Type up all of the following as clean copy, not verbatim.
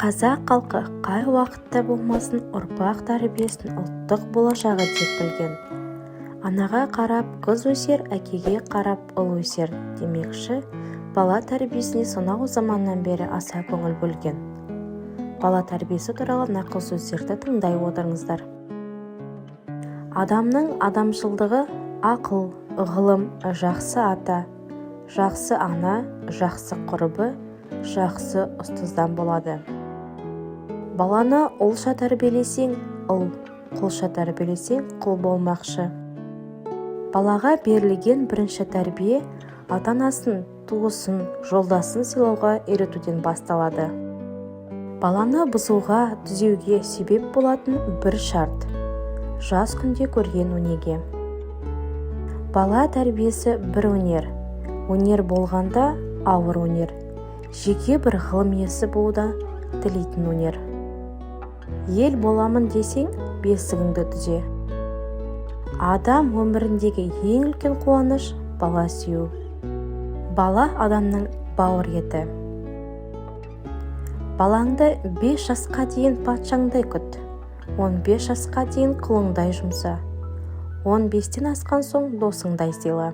Қазақ халқы қай уақытта болмасын ұрпақ тәрбиесін ұлттық болашағы деп білген. Анаға қарап қыз өсер, әкеге қарап ұл өсер демекші, бала тәрбиесіне сонау заманнан бері аса көңіл бөлген. Бала тәрбиесі туралы нақыл сөздерді тыңдай отырыңыздар. Адамның адамшылдығы ақыл, ғылым, жақсы ата, жақсы ана, жақсы құрбы, жақсы ұстаздан болады. Баланы ұлша тәрбиелесең, ұл, құлша тәрбиелесең, құл болмақшы. Балаға берілген бірінші тәрбие ата-анасын, туысын, жолдасын сыйлауға үйретуден басталады. Баланы бұзуға, түзеуге себеп болатын бір шарт – жас күнде көрген өнеге. Бала тәрбиесі бір өнер, өнер болғанда ауыр өнер, жеке бір ғылым иесі болуды тілейтін өнер. Ел боламын десең, бесігіңді түзе. Адам өміріндегі ең үлкен қуаныш – бала сүю. Бала – адамның бауыр еті. Балаңды 5 жасқа дейін патшаңдай күт, 15 жасқа дейін құлыңдай жұмса, 15-тен асқан соң досыңдай сыйла.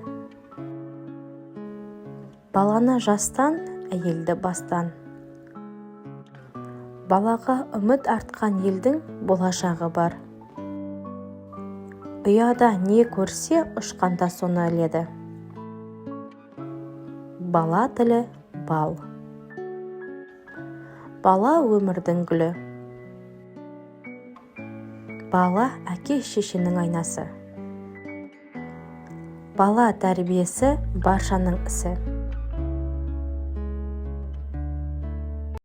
Баланы жастан, әйелді бастан. Балаға үміт артқан елдің болашағы бар. Ұяда не көрсе, ұшқанда соны іледі. Бала тілі – бал. Бала – өмірдің гүлі. Бала – әке-шешенің айнасы. Бала тәрбиесі – баршаның ісі.